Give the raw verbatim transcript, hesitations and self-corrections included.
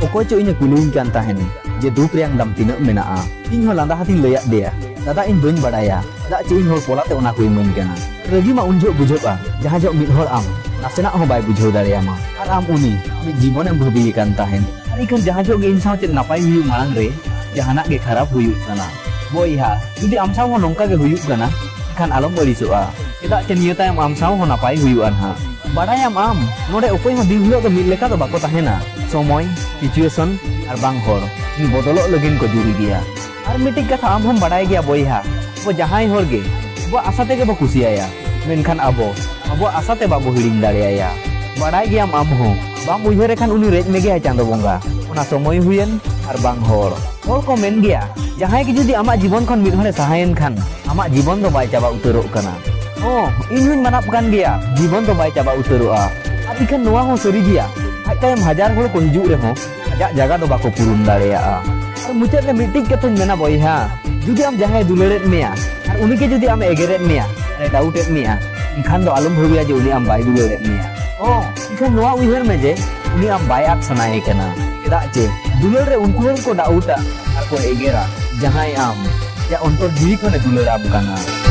ᱚᱠᱚᱭ ᱪᱚ ᱤᱧᱮ ᱠᱩᱞᱤᱭᱤᱧ ᱠᱟᱱ ᱛᱟᱦᱮᱱ ᱡᱮ ᱫᱩᱠ ᱨᱮᱭᱟᱝ ᱫᱟᱢ ᱛᱤᱱᱟᱹᱜ ᱢᱮᱱᱟᱜᱼᱟ᱾ ᱤᱧ ᱦᱚᱸ ᱞᱟᱸᱫᱟ ᱦᱟᱛᱤᱧ ᱞᱟᱹᱭᱟᱫ ᱫᱮᱭᱟ, "ᱫᱟᱫᱟ, ᱤᱧ ᱵᱟᱹᱧ ᱵᱟᱲᱟᱭᱟ, ᱪᱮᱫᱟᱜ ᱪᱮ ᱤᱧ ᱦᱚᱲ ᱯᱚᱞᱟᱛᱮ ᱚᱱᱟ ᱠᱚ ᱤᱢᱟᱹᱧ ᱠᱟᱱᱟ?" ᱨᱟᱹᱜᱤ ᱢᱟ ᱩᱱ ᱡᱚᱦᱚᱜ ᱵᱩᱡᱷᱟᱹᱜᱼᱟ, ᱡᱟᱦᱟᱸ ᱡᱚᱦᱚᱜ ᱢᱤᱫ ᱦᱚᱲ ᱟᱢ ᱱᱟᱥᱮᱱᱟᱜ ᱦᱚᱸ ᱵᱟᱭ ᱵᱩᱡᱷᱟᱹᱣ ᱫᱟᱲᱮᱭᱟᱢᱟ, ᱟᱨ ᱟᱢ ᱩᱱᱤ ᱢᱤᱫ ᱡᱤᱵᱚᱱᱮᱢ ᱵᱷᱟᱹᱵᱤᱭᱮ ᱠᱟᱱ ᱛᱟᱦᱮᱱ᱾ ᱟᱨ ᱤᱠᱷᱟᱹᱱ ᱡᱟᱦᱟᱸ ᱡᱚᱦᱚᱜ ᱜᱮ ᱤᱧ ᱥᱟᱶ ᱪᱮᱫ ᱱᱟᱯᱟᱭ ᱦᱩᱭᱩᱜ ᱢᱟᱲᱟᱝ ᱨᱮ ᱡᱟᱦᱟᱱᱟᱜ ᱜᱮ ᱠᱷᱟᱨᱟᱯ ᱦᱩᱭᱩᱜ ᱠᱟᱱᱟ᱾ ᱵᱚᱭᱦᱟ, ᱡᱩᱫᱤ ᱟᱢ ᱥᱟᱶ ᱦᱚᱸ ᱱᱚᱝᱠᱟ ᱜᱮ ᱦᱩᱭᱩᱜ ᱠᱟᱱᱟ, ᱮᱱᱠᱷᱟᱱ ᱟᱞᱚᱢ ᱟᱹᱲᱤᱥᱚᱜᱼᱟ, ᱪᱮᱫᱟᱜ ᱪᱮ ᱱᱤᱭᱟᱹ ᱛᱟᱭᱚᱢ ᱟᱢ ᱥᱟᱶ ᱦᱚᱸ ᱱᱟᱯᱟᱭ ᱦᱩᱭᱩᱜᱼᱟ ᱱᱟᱦᱟᱜ᱾ ᱵᱟᱲᱟᱭᱟᱢ ᱟᱢ, ᱱᱚᱰᱮ ᱚᱠᱚᱭ ᱦᱚᱸ ᱫᱤᱱ ᱦᱤᱞᱳᱜ ᱫᱚ ᱢᱤᱫ ᱞᱮᱠᱟ ᱫᱚ ᱵᱟᱠᱚ ᱛᱟᱦᱮᱱᱟ᱾ ᱥᱚᱢᱚᱭ, situation ᱟᱨ ᱵᱟᱝ ᱦᱚᱲ ᱵᱚᱫᱚᱞᱚᱜ ᱞᱟᱹᱜᱤᱫ ᱠᱚ ᱡᱩᱨᱤ ᱜᱮᱭᱟ᱾ ᱟᱨ ᱢᱤᱫᱴᱤᱡ ᱠᱟᱛᱷᱟ ᱟᱢ ᱦᱚᱸᱢ ᱵᱟᱲᱟᱭ ᱜᱮᱭᱟ ᱵᱚᱭᱦᱟ, ᱟᱵᱚ ᱡᱟᱦᱟᱸᱭ ᱦᱚᱲ ᱜᱮ ᱟᱵᱚᱣᱟᱜ ᱟᱥᱟ ᱛᱮᱜᱮ ᱵᱚ ᱠᱩᱥᱤᱭᱟᱭᱟ, ᱢᱮᱱᱠᱷᱟᱱ ᱟᱵᱚ ᱟᱵᱚᱣᱟᱜ ᱟᱥᱟ ᱛᱮ ᱵᱟᱵᱚ ᱦᱤᱲᱤᱧ ᱫᱟᱲᱮᱭᱟᱭᱟ᱾ ᱵᱟᱲᱟᱭ ᱜᱮᱭᱟᱢ ᱟᱢ ᱦᱚᱸ, ᱵᱟᱢ ᱩᱭᱦᱟᱹᱨᱮ ᱠᱷᱟᱱ ᱩᱱᱤ ᱨᱮᱡ ᱢᱮᱜᱮᱭᱟᱭ ᱪᱟᱸᱫᱚ ᱵᱚᱸᱜᱟ᱾ ᱚᱱᱟ ᱥᱚᱢᱚᱭ ᱦᱩᱭᱮᱱ ᱟᱨ ᱵᱟᱝ ᱦᱚᱲ᱾ ᱦᱚᱲ ᱠᱚ ᱢᱮᱱ ᱜᱮᱭᱟ, ᱡᱟᱦᱟᱸᱭ ᱜᱮ ᱡᱩᱫᱤ ᱟᱢᱟᱜ ᱡᱤᱵᱚᱱ ᱠᱷᱚᱱ ᱢᱤᱫ ᱦᱚᱲᱮ ᱥᱟᱦᱟᱭᱮᱱ ᱠᱷᱟᱱ, ᱟᱢᱟᱜ ᱡᱤᱵᱚᱱ ᱫᱚ ᱵᱟᱭ ᱪᱟᱵᱟ ᱩᱛᱟᱹᱨᱚᱜ ᱠᱟᱱᱟ᱾ ᱦᱚᱸ, ᱤᱧ ᱦᱚᱸᱧ ᱢᱟᱱᱟᱜ ᱠᱟᱱ ᱜᱮᱭᱟ, ᱡᱤᱵᱚᱱ ᱫᱚ ᱵᱟᱭ ᱪᱟᱵᱟ ᱩᱛᱟᱹᱨᱚᱜᱼᱟ᱾ ᱟᱨ ᱤᱠᱷᱟᱹᱱ ᱱᱚᱣᱟ ᱦᱚᱸ ᱥᱟᱹᱨᱤ ᱜᱮᱭᱟ, ᱟᱡ ᱛᱟᱭᱚᱢ ᱦᱟᱡᱟᱨ ᱦᱚᱲ ᱠᱚ ᱦᱤᱡᱩᱜ ᱨᱮᱦᱚᱸ, ᱟᱡᱟᱜ ᱡᱟᱭᱜᱟ ᱫᱚ ᱵᱟᱠᱚ ᱯᱩᱨᱩᱱ ᱫᱟᱲᱮᱭᱟᱜᱼᱟ᱾ ᱟᱨ ᱢᱩᱪᱟᱹᱫ ᱨᱮ ᱢᱤᱫᱴᱤᱡ ᱠᱟᱛᱷᱟᱧ ᱢᱮᱱᱟ ᱵᱚᱭᱦᱟ, ᱡᱩᱫᱤ ᱟᱢ ᱡᱟᱦᱟᱸᱭᱮ ᱫᱩᱞᱟᱹᱲᱮᱫ ᱢᱮᱭᱟ ᱟᱨ ᱩᱱᱤᱜᱮ ᱡᱩᱫᱤ ᱟᱢᱮ ᱮᱜᱮᱨᱮᱫ ᱢᱮᱭᱟ, ᱟᱨᱮ ᱰᱟᱣᱩᱴᱮᱫ ᱢᱮᱭᱟ, ᱮᱱᱠᱷᱟᱱ ᱫᱚ ᱟᱞᱚᱢ ᱵᱷᱟᱹᱵᱤᱭᱟ ᱡᱮ ᱩᱱᱤ ᱟᱢ ᱵᱟᱭ ᱫᱩᱞᱟᱹᱲᱮᱫ ᱢᱮᱭᱟ᱾ ᱦᱚᱸ, ᱮᱱᱠᱷᱟᱱ ᱱᱚᱣᱟ ᱩᱭᱦᱟᱹᱨ ᱢᱮ ᱡᱮ ᱩᱱᱤ ᱟᱢ ᱵᱟᱭ ᱟᱫ ᱥᱟᱱᱟᱭᱮ ᱠᱟᱱᱟ᱾ ᱪᱮᱫᱟᱜ ᱪᱮ ᱫᱩᱞᱟᱹᱲ ᱨᱮ ᱩᱱᱠᱩ ᱦᱚᱲ ᱠᱚ ᱰᱟᱣᱩᱴᱟ ᱟᱨ ᱠᱚ ᱮᱜᱮᱨᱟ, ᱡᱟᱦᱟᱸᱭ ᱟᱢ ᱟᱡᱟᱜ ᱚᱱᱛᱚᱨ ᱡᱤᱣᱤ ᱠᱷᱚᱱᱮ ᱫᱩᱞᱟᱹᱲᱟᱢ ᱠᱟᱱᱟ᱾